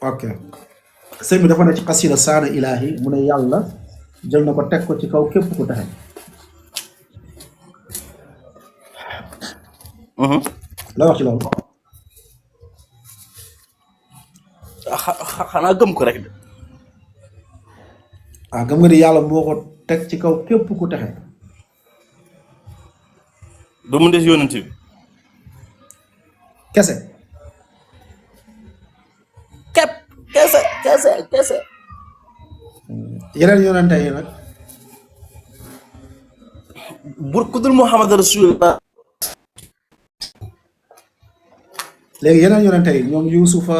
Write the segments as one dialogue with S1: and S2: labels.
S1: ok sëñ bi dafa ne ci xasida saana ilaahi mu ne yàlla jël na ko teg ko ci kaw képp ku taxe la wax ci loolu
S2: xanaa gëm ko rek de.
S1: gëm nga ni yàlla moo ko teg ci kaw képp ku taxe
S2: du mu des yónnent bi
S1: kese
S2: képp kese
S1: yeneen yonente yi nag
S2: bur ku dul Muhammad Rasulullah.
S1: léegi yeneen yonente yi ñoom Yuusufa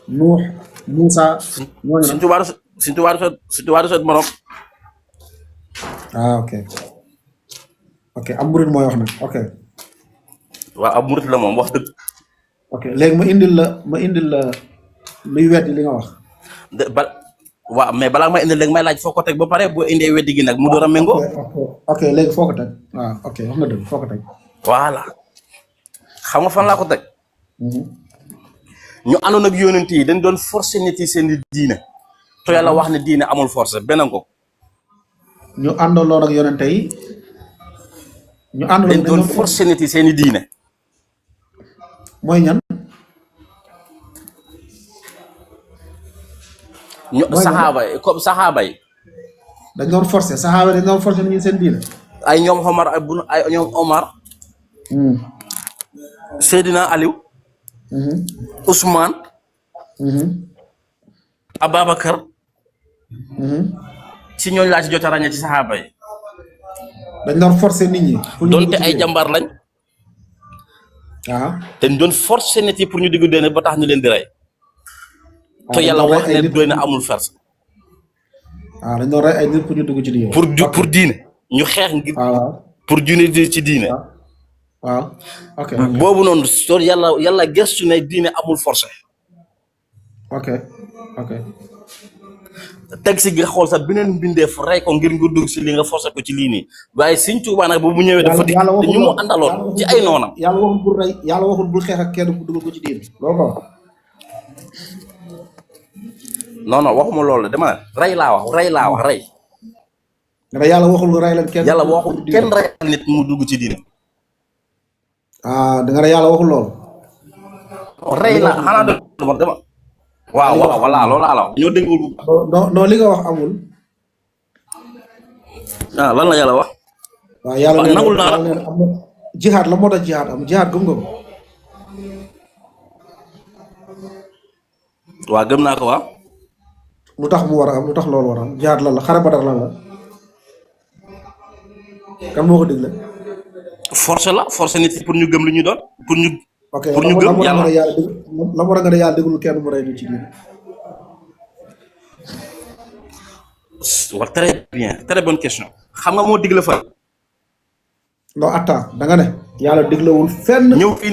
S1: Nuux Muusa ñooñu nag
S2: Sëñ Tuubaa sot morom.
S1: ok am murit mooy wax nag ok
S2: waaw ab murit la moom wax dëgg.
S1: ok léegi ma indil la luy weddi li nga wax
S2: waaw mais balaa may indil léegi may laaj foo ko teg ba pare boo indee weddi gi nag mu door a méngoo.
S1: ok léegi foo ko teg waaw ok wax nga dëgg foo ko teg
S2: voilà xam nga fan laa ko teg. ñu àndoon ak yónent yi dañ doon forcer nit yi seen diine te yàlla wax ne diine amul force benn ko.
S1: ñu àndaloon ak yonente yi ñu àndaloon
S2: dañ doon forcer nit yi seen diine.
S1: mooy ñan.
S2: ñu saxaaba yi comme saxaaba yi.
S1: dañ doon forcer saxaaba yi dañ doon forcer nit ñi seen diine.
S2: ay ñoom Omar ay ñoom Omar. Seydina Aliou. Ousmane. Ababacar. ci ñooñu laa ci jot a ràññee ci saxaaba yi.
S1: dañ doon forcer nit ñi.
S2: donte ay jàmbaar lañ. dañ doon forcer nit yi pour ñu diggu diine ba tax ñu leen di rey. te yàlla wax ne doy na amul force.
S1: dañ doon rey ay nit pour ñu dugg ci diine.
S2: pour diine ñu xeex ngir. pour diine ci diine.
S1: waaw ok
S2: boobu noonu soo yàlla gëstu ne diine amul force.
S1: ok
S2: teg si nga xool sax beneen mbindeef rey ko ngir nga dugg si li nga forcé ko ci lii nii waaye Sëñ Tuubaa nag boobu ñëwee dafa di ñu mu àndaloon ci ay noonam.
S1: yàlla waxul bul rey yàlla waxul bul xeex ak kenn ku dugal ko ci diine loo ko wax.
S2: non waxuma loolu dama ne rey laa wax rey.
S1: nga yàlla waxul nga rey leen kenn.
S2: yàlla waxul kenn rey nit mu dugg ci diine.
S1: da nga ne yàlla waxul loolu.
S2: rey la xanaa dama. waaw voilà loolu laa la wax ñoo déggul.
S1: non li nga wax amul.
S2: lan la yàlla wax.
S1: waaw yàlla
S2: nangul naa la
S1: am na jihaad la moo tax jihaad am jihaad gëm nga ko.
S2: waaw gëm naa ko waaw.
S1: lu tax mu war a am lu tax loolu war a am jihaad lan la xare Badar lan la. kan moo ko digle.
S2: force nit pour ñu gëm lu ñu doon pour ñu.
S1: ok
S2: pour ñu gëm yàlla
S1: la war a nga ne yàlla déglu kenn mu rey ñu ci diine.
S2: waaw très bonne question xam nga moo digle fa.
S1: non attends da nga ne yàlla diglewul fenn.
S2: ñëw fii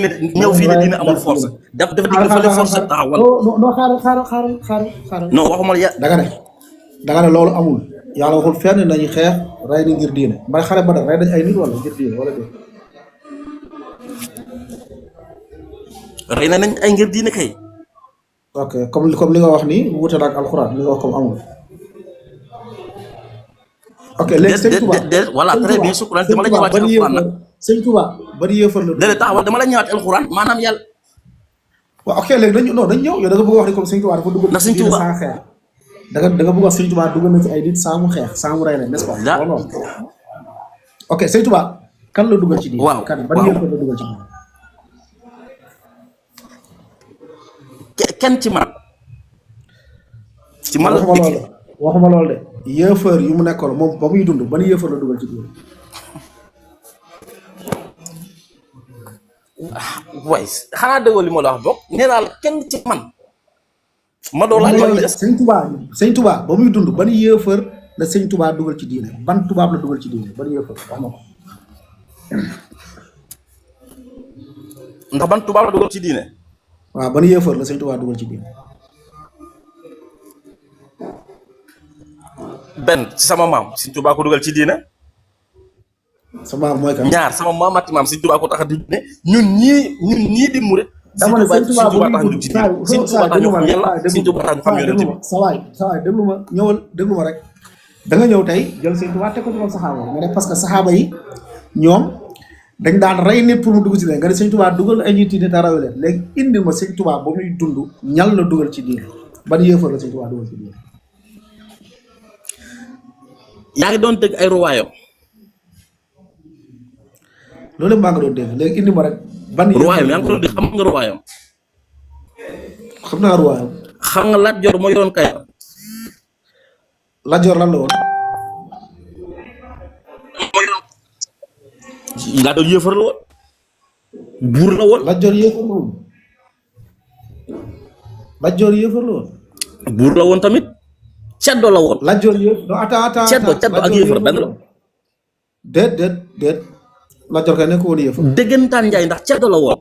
S2: ne diine amul force. dafa digle fële force taxawal.
S1: non xaaral.
S2: non waxuma la
S1: da nga ne loolu amul yàlla waxul fenn nañu xeex rey na ngir diine mbay xare Badar rey nañ ay nit wala ngir diine wala déet.
S2: rey nañ ay ngir diine kay.
S1: ok comme li nga wax nii wuute na ak alxuraan li nga wax comme amul. ok léegi sëñ Touba
S2: voilà très bien sukkuraan dama la ñëwaat ci alxuraan nag.
S1: sëñ Touba bari yéefar la.
S2: déedéet taxawal dama la ñëwaat ci alxuraan maanaam yàlla.
S1: waaw ok léegi dañ ñëw yow da nga bëgg a wax ni comme sëñ Touba dafa dugg.
S2: ndax sëñ Touba
S1: sans xeex. da nga bëgg a wax sëñ Touba dugg na ci ay nit sans mu xeex sans mu rey leen n'est-ce pas. non ok sëñ Touba kan la dugal ci diine.
S2: waaw
S1: kan bari yéefar la dugal ci diine.
S2: kenn ci man. ci man la
S1: waxuma loolu de yéefar yu mu nekkoon moom ba muy dund ban yéefar la dugal ci diine.
S2: waaye xanaa déggoo li ma la wax bokk nee naa la kenn ci man. ma doon laaj loolu
S1: sëñ Touba ba muy dund ban yéefar la sëñ Touba dugal ci diine ban tubaab la dugal ci diine ban yéefar wax ma ko.
S2: ndax ban tubaab la dugal ci diine.
S1: waaw ban yéefar la sëñ Touba dugal ci diine.
S2: benn sama maam sëñ Touba ko dugal ci diine.
S1: sama maam mooy kan.
S2: ñaar sama maamati maam sëñ Touba ko tax a diine ñun ñii di murit
S1: dama ne sëñ Tuubaa bu muy dund
S2: Sëñ Tuubaa tax ñu xam yàlla Sëñ Tuubaa tax ñu xam yonent bi
S1: sa waay déglu ma ñëwal déglu ma rek da nga ñëw tey jël sëñ Tuubaa teg ko ci loolu saxaaba nga ne parce que saxaaba yi ñoom dañ daan rey nit pour mu dugg ci leen nga ne sëñ Tuubaa dugal ay nit yi te rawe leen léegi indi ma sëñ Tuubaa ba muy dund ñal la dugal ci diine ban yéefar la sëñ Tuubaa dugal ci diine.
S2: yaa ngi doon dégg ay ruwaayam
S1: loolu maa nga doon dégg léegi indi ma rek ban
S2: ruwaayam yaa ngi ko doon dégg xam nga ruwaayam
S1: xam naa ruwaayam
S2: xam nga Lat Joor moo yoroon Kayoor
S1: Lat Joor lan la woon
S2: Lat Joor yéefar la woon buur la woon
S1: Lat Joor yéefar la woon Lat Joor yéefar la woon
S2: buur la woon tamit ceddo la woon
S1: Lat Joor yéefar non attends
S2: ceddo ak yéefar benn la
S1: déet Lat Joor kay nekk woon yéefar
S2: dëggantaan njaay ndax ceddo la woon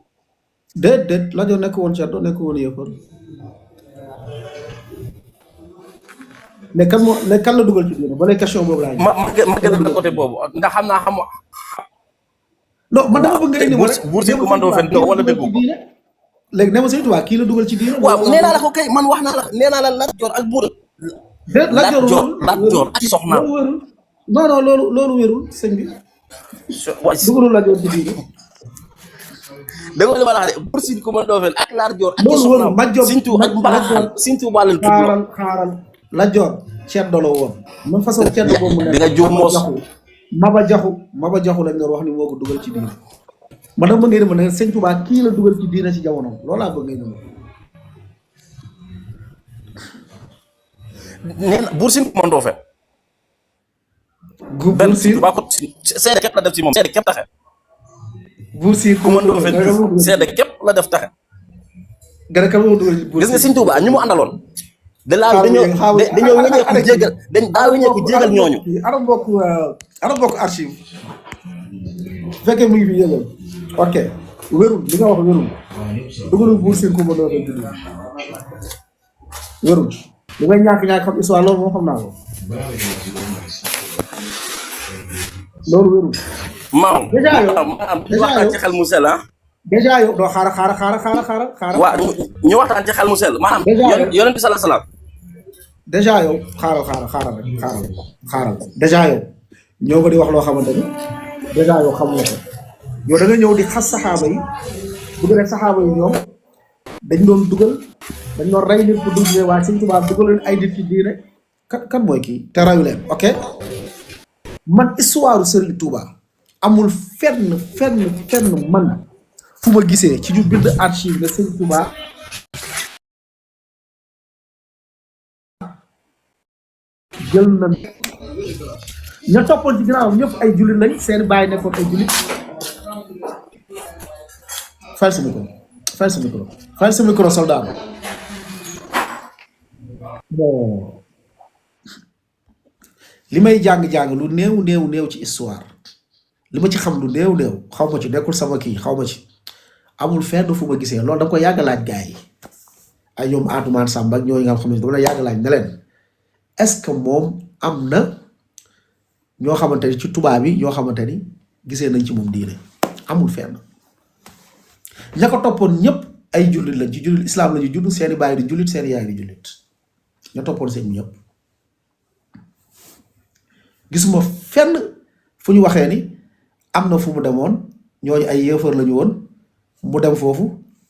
S1: déet Lat Joor nekk woon ceddo nekk woon yéefar mais kan la dugal ci diine ba lay question boobu laa
S2: ma gën a côté boobu ndax xam naa
S1: non man dama bëgg nga indi ma rek
S2: buur si commando fen do wala déggu ko
S1: léegi ne ma sëñ Tuubaa kii la dugal ci diine
S2: waaw nee naa la ko kay man wax naa la nee naa la Lat Joor ak buur
S1: déet Lat
S2: Joor ak soxnaam
S1: non loolu wérul sëñ bi dugalul Lat Joor ci diine
S2: dégg nga li ma la wax de buur si commando fen ak Lat Joor ak
S1: loolu
S2: soxnaam
S1: wérul
S2: Sëñ Tuubaa ak mbaaxaan Sëñ Tuubaa leen tudd
S1: xaaral Lat Joor ceddo la woon même façon ceddo boobu mu nekk
S2: di nga juum moos
S1: Maba Jaxu lañ doon wax ni moo ko dugal ci diine man dama bëgg ngeen ma ne sëñ Tuubaa kii la dugal ci diine ci jamono loolu laa bëgg ngeen ma
S2: nee na buur si commando fen
S1: Buur Siin
S2: Tuubaa ko seede képp la def ci moom seede képp taxe
S1: Buur Siin
S2: commando fen seede képp la def taxe
S1: gën a kam moo dugal ci Buur
S2: gis nga
S1: Siin
S2: Sëñ Tuubaa ñu mu àndaloon dañoo weñeeku jégal daa weñeeku jégal ñooñu
S1: ana mbokk archive su fekkee mu ngi fi yëgal ok wérul li nga wax wérul dugalul Buur Siin commando fen ci diine wérul li ngay ñàkk xam histoire loolu moo xam naa ko loolu wérul
S2: maam
S1: déjà yow
S2: waxtaan ci xel mu sell
S1: déjà yow doo xaaral
S2: waaw ñu waxtaan ci xel mu sell maanaam yonent bi sallallahu alayhi wasallam
S1: déjà yow xaaral déjà yow ñoo nga di wax loo xamante ni déjà yow xamuloo ko yow da nga ñëw di xas saxaaba yi bëgg rek saxaaba yi ñoom dañ doon rey nit pour dugg waaye Sëñ Tuubaa dugal leen ay nit ci diine kan mooy kii te rayu leen ok man histoire Serigne Touba amul fenn man fu ma gisee ci ñu bind archive ne Serigne Touba jël na ña toppoon ci ginnaawam ñëpp ay jullit lañ seen bàyyi nekkoon ay jullit fayal sa micro soldat bon li may jàng lu néew ci histoire li ma ci xam lu néew xaw ma ci nekkul sama kii xaw ma ci amul fenn fu ma gisee loolu da nga ko yàgg laaj gars yi ay ñoom Atoumane Samba ak ñooñu nga xam ne dama la yàgg laaj ne leen est-ce que moom am na ñoo xamante ni ci tubaab yi ñoo xamante ni gisee nañ ci moom diine amul fenn ña ko toppoon ñëpp ay jullit lañ ci jullit islam la ñu judd seeni baay di jullit seeni yaay di jullit ña toppoon seen ñëpp gisuma fenn fu ñu waxee ni am na fu mu demoon ñooñu ay yéefar la ñu woon mu dem foofu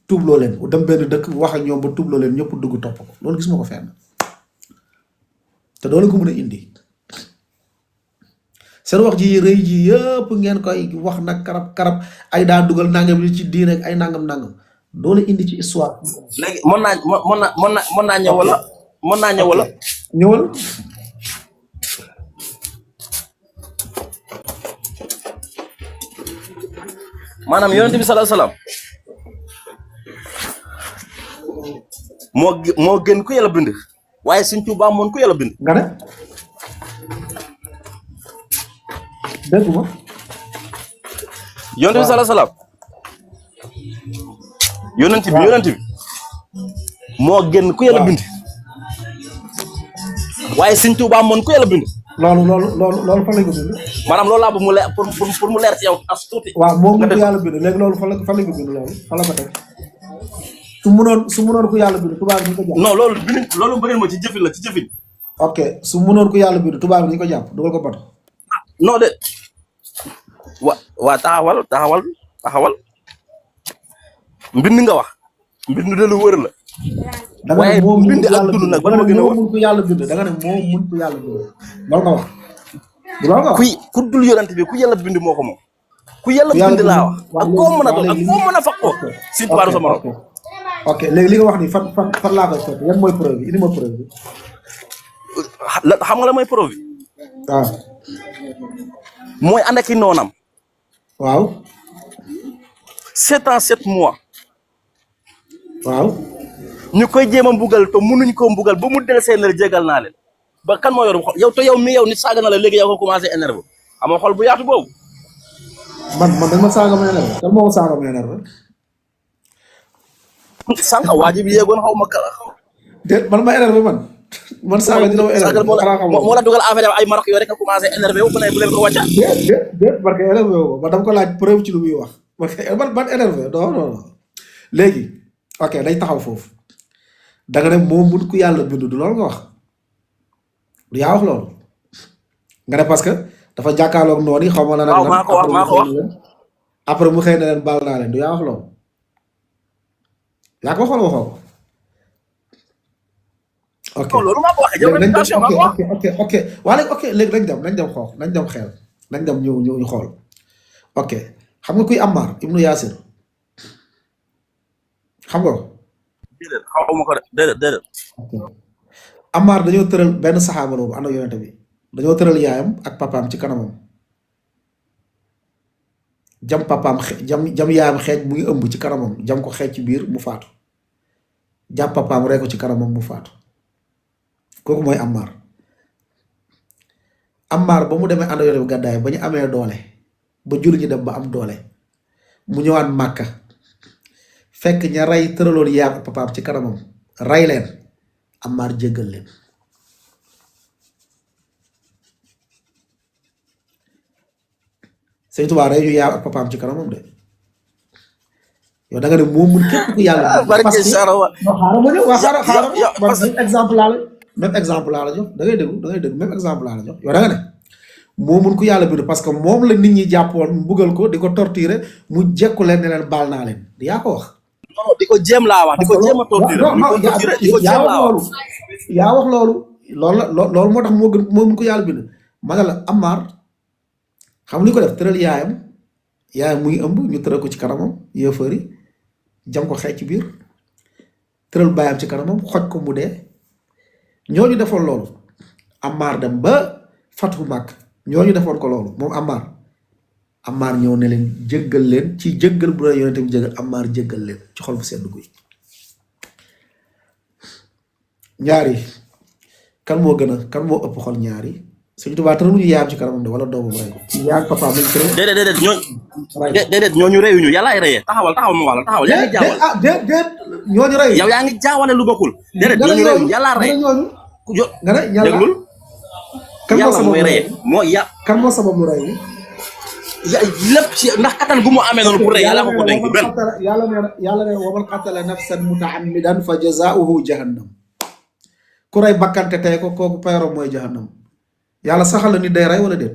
S1: tuubloo leen dem benn dëkk wax ak ñoom ba tuubloo leen ñëpp dugg topp ko loolu gisuma ko fenn te doo leen ko mën a indi seen wax ji rëy ji yëpp ngeen koy wax nag karab ay daa dugal nangam li ci diine ak ay nangam doo la indi ci histoire.
S2: léegi mën naa ñëw wala
S1: ñëwal.
S2: maanaam yonent bi sallallahu alayhi wasallam moo gën ku yàlla bind waaye Sëñ Tuubaa moon ku yàlla bind.
S1: nga ne dégg ma.
S2: yonent bi sallallahu alayhi wasallam yonent bi moo gën ku yàlla bind waaye Sëñ Tuubaa moon ku yàlla bind.
S1: loolu fan la ko bind.
S2: maanaam loolu laa bëgg mu leer pour mu leer ci yow as tuuti.
S1: waaw moom ku yàlla bind léegi loolu fan la ko bind loolu fan la ko teg. su mënoon ku yàlla bind tubaab bi ñu ko jàpp.
S2: non loolu beneen ma ci jëfin la ci jëfin.
S1: ok su mënoon ku yàlla bind tubaab bi ñu ko jàpp dugal ko bato.
S2: non de waa taxawal mbind nga wax mbind de lu wër la.
S1: da nga
S2: waaye
S1: ne moom
S2: mbind ak dund nag ban ma gën a wër.
S1: mun ku yàlla bind da nga ne moom mun ku yàlla bind loolu nga wax. loolu nga wax
S2: ku dul yonent bi ku yàlla bind moo ko moom. ku yàlla bind laa wax ak koo mën a doon ak koo mën a faq ko. surtout wàllu sama morom.
S1: ok léegi li nga wax ni fan laa koy fekk yan mooy preuve bi indi ma preuve bi.
S2: xam nga la mooy preuve bi.
S1: waaw.
S2: mooy ànd ak i noonam.
S1: waaw.
S2: 7 ans 7 mois.
S1: waaw.
S2: ñu koy jéem a mbugal te mënuñ koo mbugal ba mu del seen jégal naa leen ba kan moo yor xol yow te yow nit saaga na la léegi yow ko commencé énervé amoo xol bu yaatu boobu.
S1: man dañ ma saaga ma énervé kan moo saaga ma énervé.
S2: sànq waa ji bi yéegoon xaw ma kala xaw.
S1: déet man ma énervé man saaga dina ma énervé
S2: moo la dugal affaire ay marok yooyu rek nga commencé énervé wu bu leen ko wàcca.
S1: déet parce que énervé wu ma dama ko laaj preuve ci lu muy wax man énervé non léegi ok dañ taxaw foofu da nga ne moom mun ku yàlla bind du loolu nga wax du yaa wax loolu nga ne parce que dafa jàkkaarloog noonu yi xaw ma la nag.
S2: waaw maa ko wax
S1: après mu xëy na leen baal naa leen du yaa wax loolu yaa ko waxoon waxoo ko. ok
S2: loolu maa ko waxee jërëjëf
S1: ok waaye ok léegi nañ dem xoox nañ dem xel nañ dem ñu xool ok xam nga kuy Ammar ibnu Yaasir xam nga ko.
S2: déedéet xawma ko de déedéet.
S1: Ammar dañoo tëral benn saxaaba boobu ànd ak yonente bi dañoo tëral yaayam ak papaam ci kanamam jam papaam jam yaayam xeej mu ngi ëmb ci kanamam jam ko xeej ci biir mu faatu jàpp papaam rey ko ci kanamam mu faatu kooku mooy Ammar. Ammar ba mu demee ànd ak yonente bi gàddaay ba ñu amee doole ba julli ñi dem ba am doole mu ñëwaat Màkka fekk ña rey tëraloon yaayam ak papaam ci kanamam rey leen Ammar jéggal leen. Sëñ Tuubaa rey ñu yaayam ak papaam ci kanamam de yow da nga ne moom mun képp ku yàlla. parce que xaaral ma ñëw waa xaaral même exemple laa la jox da ngay déglu même exemple laa la jox yow da nga ne moo mun ku yàlla bind parce que moom la nit ñi jàppoon mbugal ko di ko torturer mu jekku leen ne leen baal naa leen yaa ko wax.
S2: non di ko jéem laa wax di ko jéem a torturer
S1: yaa wax loolu loolu moo tax moo mun ko yàlla bind ma ne la Ammar xam lu ko def tëral yaayam muy ëmb ñu tëral ko ci kanamam yéefari jam ko xeec ci biir tëral baayam ci kanamam xoj ko mu dee ñooñu defoon loolu Ammar dem ba Fatu Màkk ñooñu defoon ko loolu moom Ammar ñëw ne leen jéggal leen ci jéggal bu la yonente bi jéggal Ammar jéggal leen ci xol bu sedd guy. ñaari kan moo ëpp xol ñaari Sëñ Tuubaa tëraluñu yaayam ci kanamam de wala doomam rey ko yaayam papaam lañ tëral.
S2: déedéet ñooñu reyuñu yàllaay reyee taxawal ma wala taxawal yaa ngi jaawale.
S1: déet ñooñu rey.
S2: yow yaa ngi jaawale lu bokkul. déedéet ñooñu reyuñu yàllaa rey.
S1: nga ne ñàlla
S2: déglul. yàlla mooy reyee
S1: kan moo sabab lu rey.
S2: lépp ci ndax kattan gu mu amee noonu pour rey yàlla ko dénk benn.
S1: yàlla ne wa man qatala nafsan mutaammidan fa jazaauhu jahannam ku rey bakkante tey ko kooku payroom mooy jahannam yàlla saxal la nit day rey wala déet.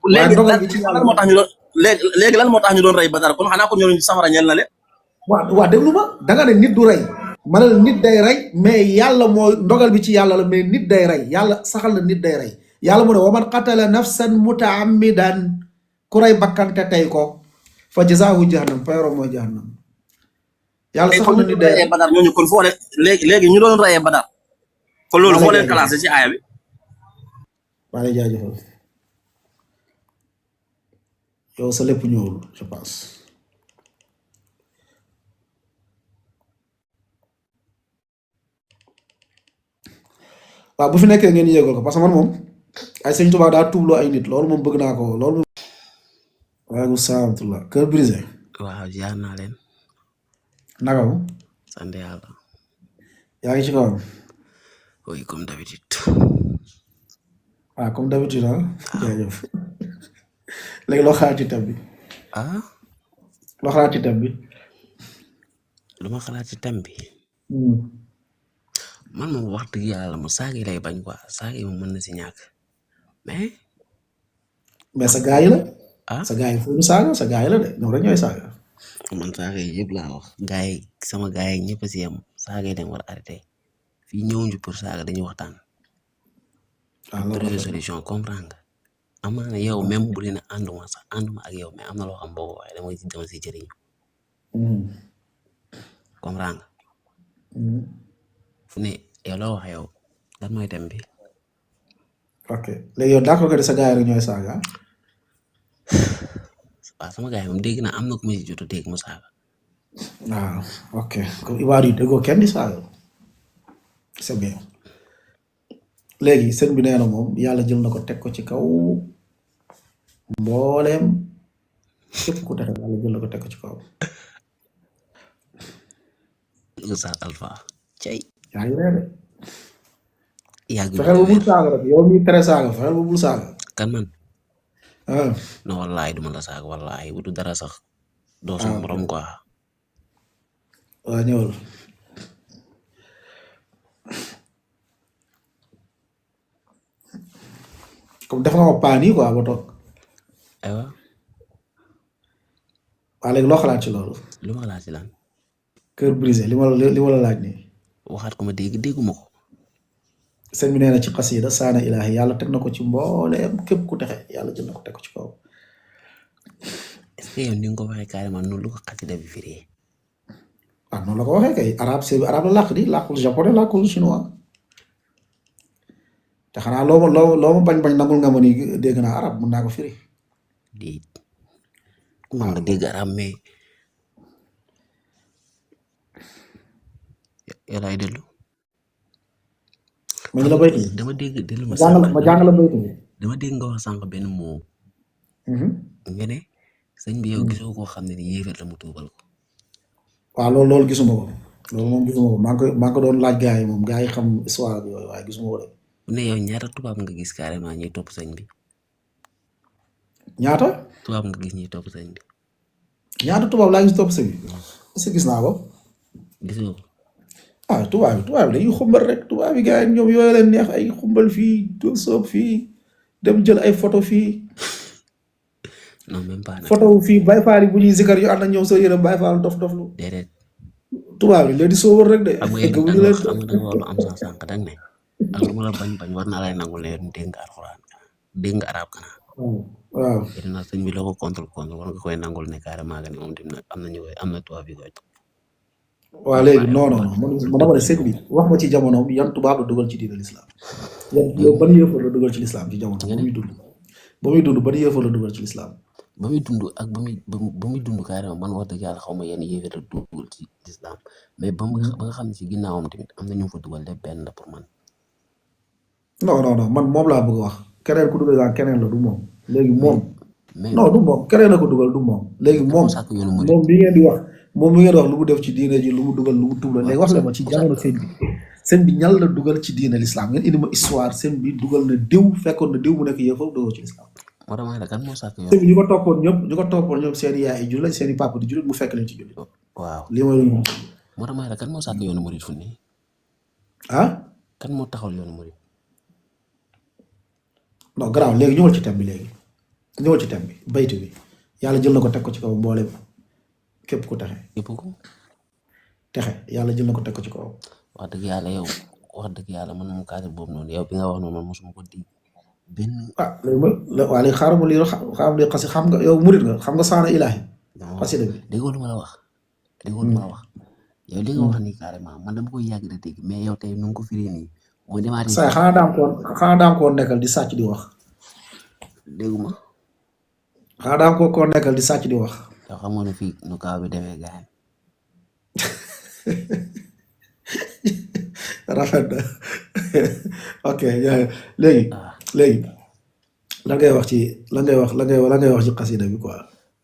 S2: léegi lan moo tax ñu doon léegi lan moo tax ñu doon rey Badar kon xanaa ko ñooñu safara ñeel na leen.
S1: waa déglu ma da nga ne nit du rey ma ne la nit day rey mais yàlla mooy ndogal bi ci yàlla la mais nit day rey yàlla saxal na nit day rey yàlla mu ne wa man qatala nafsan mutaammidan ku rey bakkante tey ko fa jazaahu jahannam payroom mooy jahannam yàlla saxal na nit day rey
S2: Badar ñooñu kon foo leen léegi ñu doon reyee Badar kon loolu foo leen classé ci aaya bi.
S1: maa lay jaajëfal yow sa lépp ñëwul je pense waaw bu fi nekkee ngeen yéegal ko parce que man moom ay Sëñ Tuubaa daa tuubloo ay nit loolu moom bëgg naa ko loolu moom. waaleykum salaam wa kër brisé.
S3: waaw jaar naa leen.
S1: naka mu.
S3: sant yàlla.
S1: yaa ngi ci kawam.
S3: oui comme d'habitude.
S1: comme d'habitude ah. jaajëf léegi loo xalaat ci thème bi.
S3: ah.
S1: loo xalaat ci thème bi.
S3: lu ma xalaat ci thème bi
S1: Hmm.
S3: man moom wax dëgg yàlla mu saaga yi lay bañ quoi saaga yi moom mën na si ñàkk mais
S1: mais sa gars yi la
S3: ah
S1: sa gars yi foofu saaga sa gars yi la de ñoom rek ñooy saaga.
S3: man saaga yi yëpp laa wax gars yi sama gars yi ñëpp a si yem saaga yi dañ war a arrêté fii ñëwuñu pour saaga dañuy waxtaan
S1: ah loolu
S3: trouver
S1: rafet na.
S3: solution comprendre nga amaana yow même bu dee ne ànduma sax ànduma ak yow mais am na loo xam boo ko waxee dama si jëriñu
S1: Hmm.
S3: comprendre nga
S1: Hmm.
S3: fu ne yow loo wax yow lan mooy thème bi
S1: ok léegi yow d'accord nga ne sa gars yi rek ñooy saaga.
S3: waaw sama gars yi moom dégg naa am na ku ma si jot a dégg mu saaga
S1: waaw ok comme Ivoire yi déggoo kenn di saaga c'est bien léegi sëñ bi nee na moom yàlla jël na ko teg ko ci kaw mbooleem képp ku texe yàlla jël na ko teg ko ci kaw.
S3: Oustaz Alpha cey
S1: yaa ngi ree de
S3: yàgg
S1: fexeel ba bul saaga rek yow mii tere saaga fexeel ba bul saaga.
S3: kan man
S1: ah
S3: non wallahi duma la saaga wallahi bu du dara sax doo
S1: ah
S3: sama
S1: ok
S3: morom quoi
S1: waa ñëwal comme def nga ma paa nii quoi ba toog
S3: aywa
S1: waa léegi loo xalaat ci loolu
S3: lu ma laaj si lan
S1: cœur brisé li ma la laaj nii
S3: waxaat ko ma dégguma ko
S1: sëñ bi nee na ci xasida saana ilaahi yàlla teg na ko ci mbooleem képp ku texe yàlla jël na ko teg ko ci kaw.
S3: est-ce que yow ni nga ko waxee carrément noonu lu ko xasida bi firee
S1: ah noonu la ko waxee kay arabe c'est arabe la làkk di làkkul japonais làkkul chinois te xanaa loo ma bañ nangul nga ma ni dégg naa arabe mën naa ko firi.
S3: déet mën nga dégg arab mais yow laay dellu
S1: ma ñu la baytu bi
S3: dama dégg dellu ma
S1: ma jàngal la baytu bi.
S3: dama dégg nga wax sànq benn mot nga ne sëñ bi yow gisoo koo xam ne ni yéefar la mu tuubal ko
S1: waaw loolu gisuma ko loolu moom gisuma ko maa ngi ko doon laaj gars yi moom gars yi xam histoire bi yooyu waaye gisuma ko de.
S3: bu ne yow ñaata tubaab nga gis carrément ñuy topp sëñ bi
S1: ñaata
S3: tubaab nga gis ñuy topp sëñ bi
S1: ñaata tubaab laa gis topp sëñ bi est-ce que gis naa ko
S3: gisoo ko
S1: ah tubaab bi dañuy xumbal rek tubaab yi gars yi ñoom yooyu leen neex ay xumbal fii dóor soob fii dem jël ay photo fii
S3: non même pas nag
S1: photo fii Baye Fall yi bu ñuy zikar yu ànd ak ñoom soo yërëm Baye Fall dof lu
S3: déedéet
S1: tubaab yi leen di soobal rek de.
S3: xam nga
S1: gëmuñu leen
S3: xam nga loolu am sa sànq dang ne ak lu ma la bañ war naa lay nangul ne dégg nga alxuraan dégg nga arab kana
S1: waaw
S3: na sëñ bi la ko contre war nga koy nangul ne carrément que ne moom tamit am na ñu koy am na tubaab yi koy
S1: waaw léegi non man dama ne sëñ bi wax ma ci jamonoom yan tubaab la dugal ci diine l'islam yow ban yëfar la dugal ci l'islam ci jamono ba muy dund ban yëfar la dugal ci l'islam
S3: ba muy dund ak ba muy dund carrément man wax dëgg yàlla xaw ma yenn yéefar la dugal ci l'islam mais ba nga xam ne ci ginnaawam tamit am na ñu fa dugal def benn la pour man
S1: non man moom laa bëgg a wax keneen ku dugal keneen la du moom léegi moom
S3: mais
S1: non du moom keneen la ko dugal du moom léegi moom
S3: sàkk yoonu murid
S1: moom bi ngeen di wax lu mu def ci diine ji lu mu dugal lu mu tuub la léegi wax la ma ci jamono sëñ bi ñal la dugal ci diine l'islam ngeen indi ma histoire sëñ bi dugal na diw fekkoon na diw mu nekk yëpp dugal ci l'islam
S3: moo tax ma ne la kan moo sàkk yoon
S1: sëñ bi ñu ko toppoon ñoom seen yaay jullit lañ seen i papa di jullit mu fekk leen ci jullit
S3: waaw
S1: lii mooy lu ñu
S3: moo tax ma ne la kan moo sàkk yoonu murid fu nii
S1: ah
S3: kan moo taxawal yoonu murid
S1: non garaaw léegi ñëwal ci thème bi ñëwal ci thème bi baytu bi yàlla jël na ko teg ko ci kaw mboolem képp ku texe
S3: yëpp ko
S1: texe yàlla jël na ko teg ko ci kaw
S3: wax dëgg yàlla yow wax dëgg yàlla man moom cadre boobu noonu yow bi nga wax noonu man mosuma ko dégg benn
S1: léegi xaaral ma lii xasi xam nga yow murit nga xam nga saana ilaahi xasida bi
S3: déggoo lu ma la wax yow li nga wax nii carrément man dama koy yàgg di dégg mais yow tey nu nga ko firee nii mooy demaatee
S1: saa xanaa daam koo nekkal di sàcc di wax
S3: dégguma
S1: xanaa daam koo nekkal di sàcc di wax
S3: yow xam nga ne fii nu kaaw bi demee gaañ
S1: rafet na ok léegi la ngay wax ci xasida bi quoi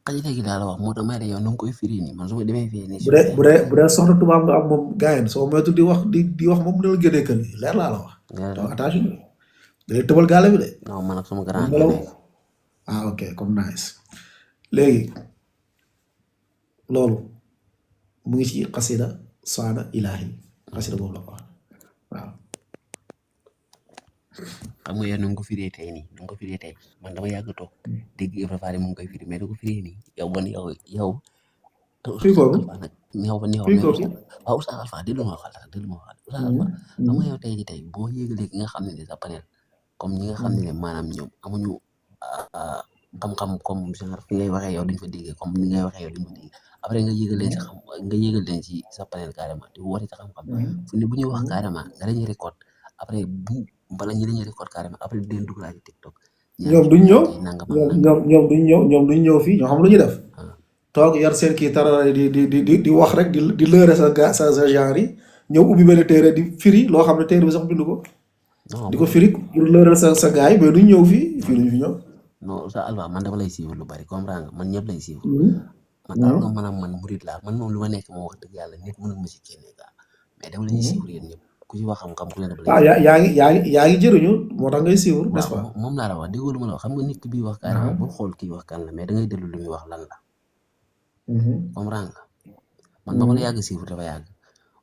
S3: xasida gi daal la wax moo tax may de yow nu nga koy firi nii man su ma demee fii nii
S1: bu dee soxna tubaab nga am moom gaayen soo moytu di wax moom dina la génnee kër gi leer laa la wax donc attention day tëbal gaale bi de
S3: non man ak sama grand
S1: ok comme nice léegi loolu mu ngi ci xasida saana ilahi xasida boobu la ko wax waaw
S3: xam nga yow nu nga ko firee tey nii nu nga ko firee tey man dama yàgg toog dégg Ibra Faal mu ngi koy firi mais du ko firee nii yow bon yow
S1: fii kooku
S3: nag neew ba neew
S1: fii
S3: mais
S1: kooku
S3: waaw Oustaz Alpha déglu ma waxal sax déglu ma waxal Oustaz Alpha xam nga yow tey jii tey boo yégalee ki nga xam ne ne sa panel comme ñi nga xam ne ne maanaam ñoom amuñu xam-xam comme genre fi ngay waxee yow duñ fa déggee comme ni ngay waxee yow duñ fa déggee après nga yégal leen si xam nga yégal leen ci sa panel carrément di woote sa xam-xam fu ne bu ñuy wax carrément nga dañuy record après bu bala ñu dañuy record carrément après di leen dugalaa ci TikTok
S1: ñoom duñ ñëw
S3: nangam
S1: ñoom duñ ñëw fii ñoo xam lu ñu def toog yar seen kii tarara di wax rek di lëre sa genre yi ñëw ubbi benn téere di firi loo xam ne téere bi sax bindu ko di ko firi pour lëral sa gars yi mais duñ ñëw fii duñ fi ñëw
S3: non Oustaz Alpha man dama lay suivre lu bari comprendre nga man ñëpp lay suivre man daal nga maanaam man murid laa man moom lu ma nekk moom wax dëgg yàlla nit mënul ma si génne gaa mais dama lañuy suivre yéen ñëpp ku ci wax xam-xam ku leen dama lay
S1: yaa ngi jëriñu moo tax ngay suivre n'est-ce pas
S3: moom laa la wax déggoo lu ma la wax xam nga nit ki bii wax carrément bul xool kii wax kan la mais da ngay déglu lu muy wax lan la comprendre nga man ba ma la yàgg suivre dafa yàgg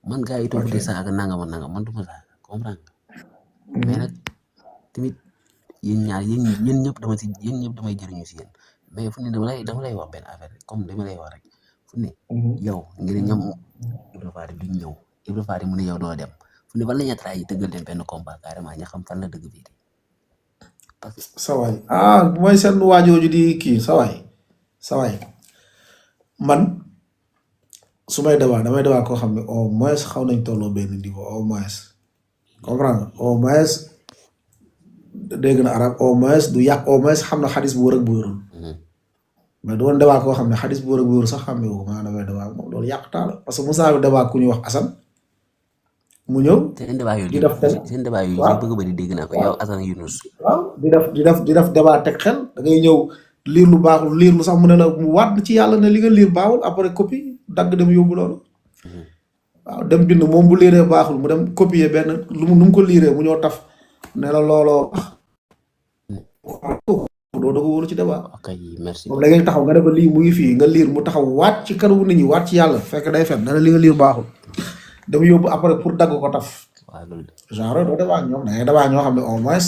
S3: man gars yi toog di saaga nangam man du ma saaga comprendre nga mais nag tamit yéen ñaar yéen ñëpp damay jëriñu si yéen mais fu ne dama lay wax benn affaire comme dama lay wax rek fu ne yow ngir ñam Ibra Faal duñ ñëw Ibra Faal mu ne yow doo dem fu ne ban la ñettraa yi tëggal leen benn combat carrément ña xam fan la dëgg bii parce que
S1: sawaay mooy seen waajooju di kii sawaay man su may débat damay débat koo xam ne au moins xaw nañ tolloo benn niveau au moins comprendre au moins dégg na arab au moins du yàq au moins xam na xadis bu wër ak bu wërul mais doon débat koo xam ne xadis bu wër ak bu wërul sax xam ne ko maa damay débat moom loolu yàq taala parce que Moussa bi débat ku ñuy wax Assane mu ñëw
S3: seen débat yooyu bëgg ba di dégg naa ko yow Assane Younous
S1: waaw di def débat teg xel da ngay ñëw liir lu baaxul liir lu sax mu ne la mu waat ci yàlla ne li nga liir baaxul après copie dagg dem yóbbu loolu waaw dem bind moom bu liiree baaxul mu dem copier benn lu mu nu mu ko liiree mu ñëw taf ne la looloo doo ko wóolu ci débat
S3: ok merci
S1: moom la ngay taxaw nga ne ko lii mu ngi fii nga liir mu taxaw waat ci kanamu nit ñi waat ci yàlla fekk day fen ne la li nga liir baaxul dem yóbbu après pour dagg ko taf
S3: waaw loolu
S1: genre doo débat ak ñoom da ngay débat ñoo xam ne au moins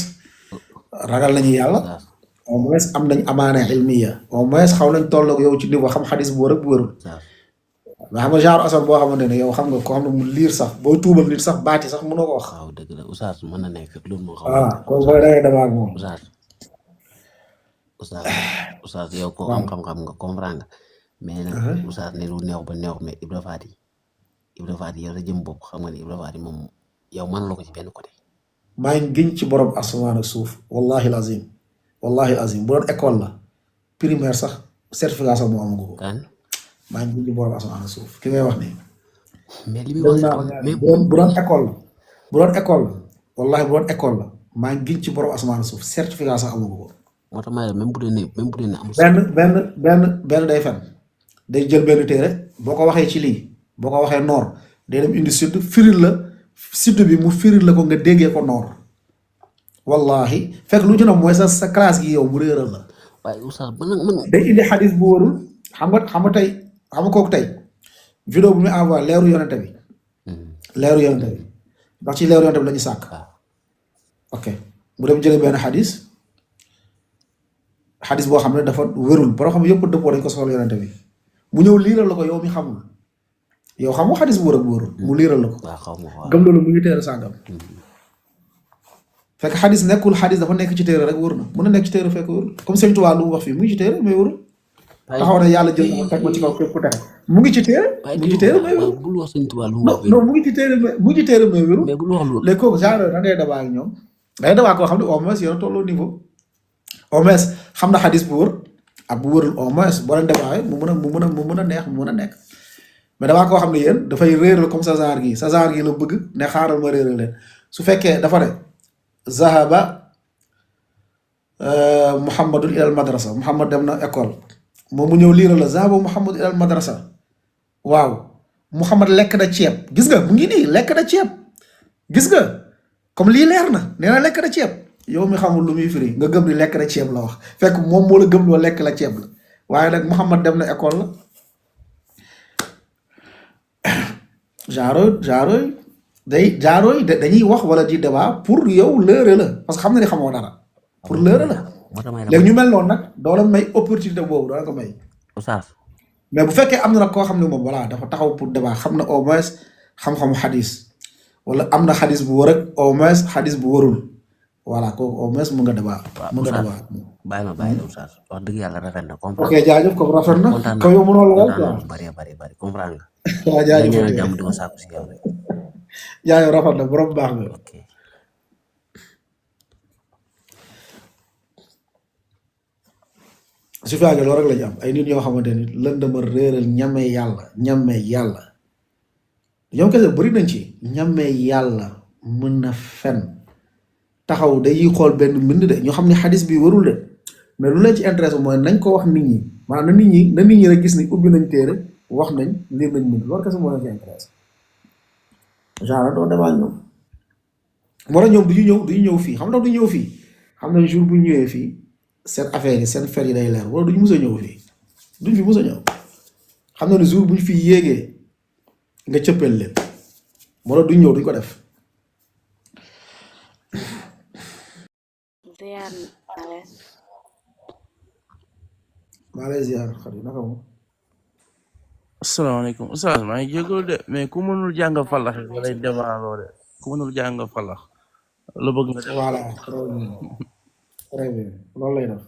S1: ragal nañu yàlla au moins am nañ amaana ilmiya au moins xaw nañ tolloog yow ci niveau xam xadis bu wër ak bu wërul mais xam nga genre Assane boo xamante ne yow xam nga ko xam ne mu liir sax booy tuubal nit sax baati sax mënoo ko wax
S3: waaw dëgg la Oustaz mën na nekk loolu moo xam
S1: kon booy dangay débat ak moom
S3: Oustaz yow ko am xam-xam nga comprendre nga mais nag Oustaz ne lu neex ba neex mais Ibra Faal yow sa jëm bopp xam nga ne Ibra Faal moom yow mën la ko ci benn côté
S1: maa ngi giñ ci borom asamaan ak suuf wallahi azim bu doon école la primaire sax certificat sax moo amagu ko
S3: kan
S1: maa ngi giñ ci borom asamaan ak suuf ki ngay wax nii
S3: mais li muy wax mais
S1: bu doon école la wallahi bu doon école la maa ngi giñ ci borom asamaan ak suuf certificat sax amagu ko
S3: moo tax maa même bu dee ne amul
S1: benn day fen day jël benn téere boo ko waxee ci lii boo ko waxee noor day dem indi sud firil la sud bi mu firil la ko nga déggee ko noor wallahi fekk lu ci na mooy sa classe gi yow mu réeral la
S3: waaye Oustaz man
S1: day indi xadis bu wërul xam nga tey xam nga kooku tey vidéo bu muy envoyé leeru yonente bi ndax ci leeru yonente bi la ñu sàkk ok mu dem jëlee benn xadis boo xam ne dafa wérul boo xam ne yëpp dëppoo dañ ko soxla yonente bi mu ñëw liiral la ko yow mi xamul yow xam nga xadis bu wër ak bu wërul mu liiral la ko gëm loolu mu ngi téere sàngam fekk xadis nekkul xadis dafa nekk ci téere rek wër na mën na nekk ci téere fekk wërul comme Sëñ Tuubaa lu mu wax fii mu ngi ci téere mais wërul taxaw na yàlla jël na teg ma ci kaw képp ku texe mu ngi ci téere mais wërul
S3: bul wax Sëñ Tuubaa lu mu wax
S1: non mu ngi ci téere mais wërul
S3: mais bul wax loolu
S1: léegi kooku genre da ngay débat ak ñoom day débat koo xam ne au moins yéen a tolloo niveau au moins xam na xadis bu wër ak bu wërul au moins boo leen débat mu mën a neex mu mën a nekk mais damaa koo xam ne yéen dafay réeral comme sa genre gi la bëgg ne xaaral ma réeral leen su fekkee dafa ne zahaba Muhammadun ilal madrasa Muhammad dem na école moom mu ñëw liiral la zahaba Muhammad ilal madrasa waaw Muhammad lekk na ceeb gis nga mu ngi nii lekk na ceeb gis nga comme lii leer na nee na lekk na ceeb yow mi xamul lu muy firi nga gëm ni lekk na ceeb la wax fekk moom moo la gëm loo lekk la ceeb la waaye nag Muhammad dem na école la genre dañuy wax wala di débat pour yow lëre la parce que xam na ni xamoo dara pour lëre la
S3: moo tax may
S1: léegi ñu mel noonu nag doo leen may opportunité boobu doo leen ko may
S3: Oustaz
S1: mais bu fekkee am na nag koo xam ne moom voilà dafa taxaw pour débat xam na au moins xam-xamu xadis wala am na xadis bu wër ak au moins xadis bu wërul voilà kooku au moins mu nga débat mu nga débat
S3: bàyyi la Oustaz wax dëgg yàlla rafet na
S1: ok
S3: comprendre
S1: jaajëf comme rafet na
S3: kontaan
S1: ko yow mënoo la
S3: kontaan
S1: quoi
S3: naa bari comprendre nga
S1: waaw
S3: nga
S1: jaajëf
S3: ñaanal jàmm di ko sàkku si yow rek
S1: jaajëf rafet na borom baax nga
S3: ok
S1: su fekkee loolu rek la ñu am ay nit yoo xamante ni lëndëma réeral ñame yàlla ñoom kese bëri nañ ci ñame yàlla mën na fen taxaw dañuy xool benn mbind de ñu xam ne xadis bi warul de mais lu leen ci intéressé mooy nañ ko wax nit ñi maanaam na nit ñi rek gis ni ubbi nañ téere wax nañ liir nañ mbind loolu kese moo leen ci intéressé genre doo demal ñoom moo tax ñoom du ñu ñëw fii xam nga du ñëw fii xam nañ jour bu ñëwee fii seen affaire yi seen fer yi day leer wala duñu mus a ñëw fii duñ fi mus a ñëw xam na ne jour buñ fi yéegee nga cëppeel leen moo tax duñ ñëw duñ ko def
S4: ziar naa leen.
S1: maa lay ziar xarit naka moom
S5: asalaamaaleykum Oustaz maa ngi jégalu de mais ku mënul jàng falax wala démarroo de ku mënul jàng falax la bëgg nga def
S1: voilà très bien loolu lay def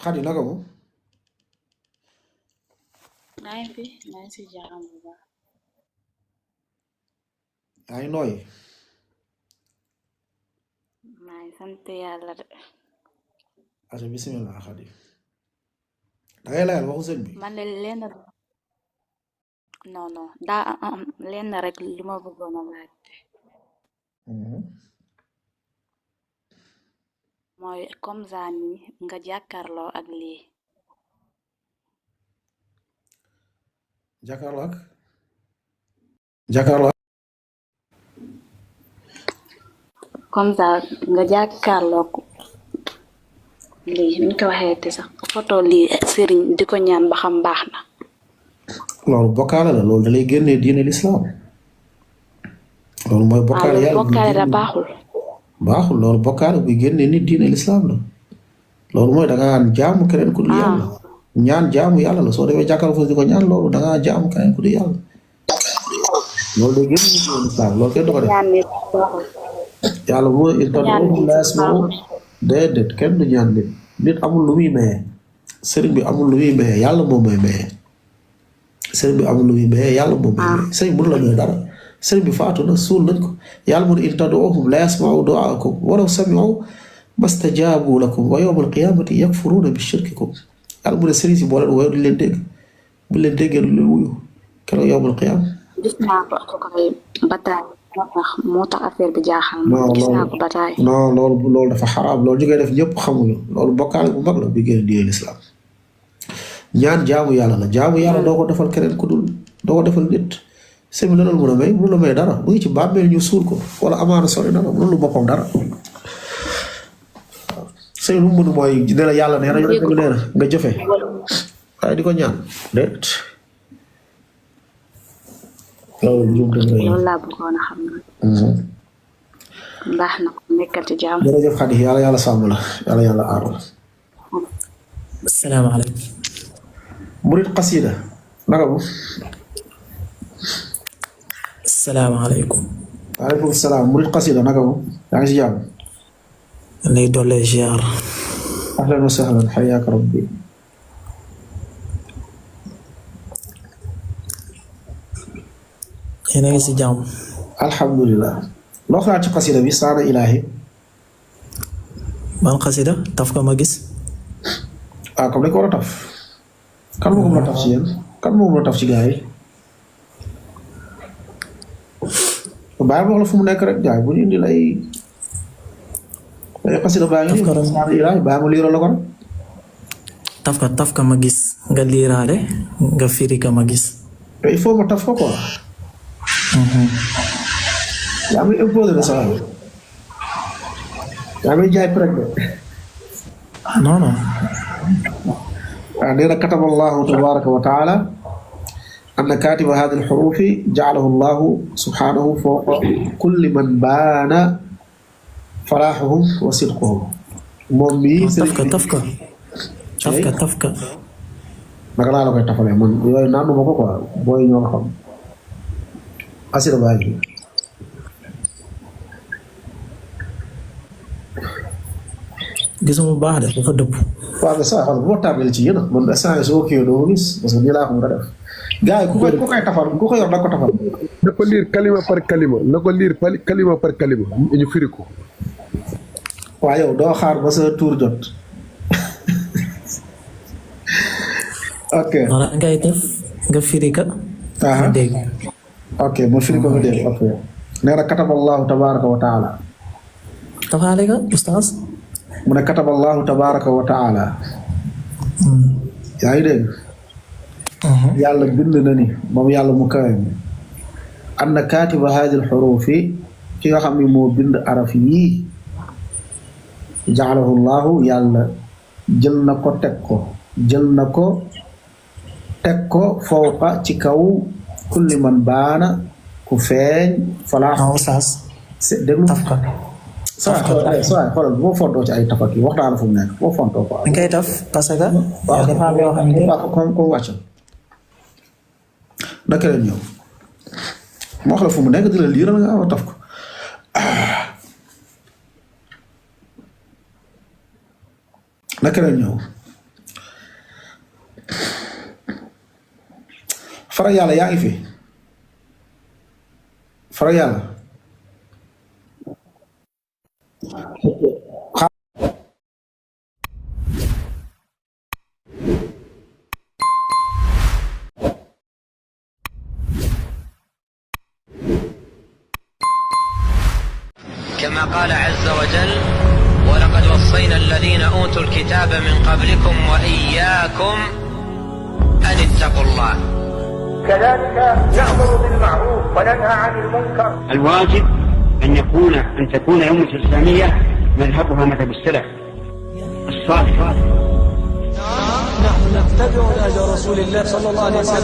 S1: xarit naka moom
S4: maa ngi fi maa ngi si jàmm bu baax.
S1: yaa ngi nooy
S4: maa ngi sant yàlla de.
S1: asa bismillah xarit da ngay layal waxu sëñ bi
S4: man de lenn non daa am lenn rek li ma bëggoon a laaj mooy comme ça nii nga jàkkaarloo ak lii
S1: jàkkaarloo ak
S4: comme ça nga jàkkaarloo lii ni ko waxee te sax photo lii sëriñ di ko ñaan ba xam baax na.
S1: loolu bokkaale la loolu da lay génnee diine lislaam loolu mooy bokkaale yàlla
S4: bokkaale la baaxul
S1: loolu bokkaale buy génnee nit diine lislaam la loolu mooy da ngaa jaamu keneen ku dul yàlla ñaan jaamu yàlla la soo demee jàkkaarloo foofu di ko ñaan loolu da ngaa jaamu keneen ku dul yàlla loolu day génne nit diine lislaam loolu kenn du ko def
S4: ñaan nit baaxul.
S1: yàlla mooy il lees moom déedéet kenn du ñaan nit amul lu muy maye sëriñ bi amul lu muy maye yàlla moom mooy maye sëriñ bi amul lu muy maye yàlla moom mooy maye sëriñ mënu la maye dara sëriñ bi faatu na suul nañ ko yàlla mu ne in tad'uuhum laa yasma'uu du'aakum walaw sami'uu mastajaabuu lakum wa yawmal qiyaamati yakfuruuna bi shirkikum yàlla mu ne sëriñ si boo leen wooyee duñ leen dégg bu leen déggee duñ leen wuyu keroog yawmal qiyaam
S4: gis naa ko koy bataay moo tax affaire bi jaaxal ma gis naa ko bataay
S1: non loolu dafa xaraam loolu ñu koy def ñëpp xamuñu loolu bokkaale bu mag la bi génn diine lislaam ñaan jaamu yàlla la jaamu yàlla doo ko defal keneen ku dul doo ko defal nit sëñ bi loolu mën a may mënu la may dara mu ngi ci bàmmeel ñu suul ko wala amaana sori dara mënu lu boppam dara sëñ lu mu mën mooy ne la yàlla nee na yonent bi nee na nga jëfe waaye di ko ñaan déet
S4: loolu laa bëggoon a xam na baax na ko nekkal ci jàmm
S1: jërëjëf Xadi yàlla sàmm la yàlla aar la
S6: asalaamaaleykum
S1: murit xasida naka bu
S6: asalaamaaleykum
S1: waaleykum salaam murit xasida naka bu yaa ngi si jàmm
S6: lay doole ziar
S1: ahlan wa sahlan xayaaka rabbi
S6: yéen a ngi si jàmm
S1: alhamdulilah loo xalaat ci xasida bi saana ilaahi
S6: ban xasida taf ko ma gis
S1: comme dañ ko war a taf kan moo ko mën a taf ci yéen kan moo mën a taf ci gaa yi bàyyi wax la fu mu nekk rek jaay bu ñu indi lay xasida baa ngi saana ilaahi bàyyi ma liiral la ko rek
S6: taf ka ma gis nga liiraale nga firi ka ma gis
S1: te il faut ma taf ko quoi yaa ngi imposé de saa yaa ngi jaay prek de
S6: non
S1: nee كتب الله تبارك وتعالى أن كاتب هذه الحروف جعله الله سبحانه فوق كل من بان فلاحهم وصدقهم moom mii
S6: tafka
S1: naka laa la koy tafalee man yooyu naanu ma ko quoi booy ñoo ko xam asira baay bi
S6: gisuma bu baax de dafa dëpp
S1: waaw mais saa xool bu ma tàmbalee ci yéen man instant soo kii doo ko gis parce que nii laa ko mën a def gars yi ku koy tafal ku ko yor da ko tafal
S7: na ko liir kalima par kalima na ko liir kalima par kalima ñu firi ko
S1: waaw yow doo xaar ba sa tour jot ok
S6: wala ngay def nga firi ka nga dégg
S1: ok ma firi ko nga dégg ok nee na kataballahu tabaraka wa taala
S6: tafaale ka oustaz
S1: mu ne kataballahu tabaraka wa taala yaa ngi dégg yàlla bind na ni moom yàlla mu kawe mi anna katiba hadi alxurufi ki nga xam ni moo bind araf yii jaalahu llahu yàlla jël na ko teg ko fawqa ci kaw kulli man baana ku feeñ falaax
S6: oustaz
S1: déglu saa xoolal boo fontoo ci ay tafak yi wax daana fu mu nekk boo fontoo ko
S6: ngay taf parce que dafa am yoo xam ne
S1: comme wàcc naka leen ñëw moo wax la fu mu nekk di la liiral nga awa taf ko naka leen ñëw fara yàlla yaa ngi fi fara yàlla
S8: كما قال عز وجل ولقد وصينا الذين أوتوا الكتاب من قبلكم وإياكم أن اتقوا الله
S9: كذلك نأمر بالمعروف وننهى عن المنكر.
S10: الواجب أن تكون الأمة الإسلامية مذهبها مذهب السلف الصالح.
S11: نحن نتبع نهج رسول الله صلى الله عليه وسلم.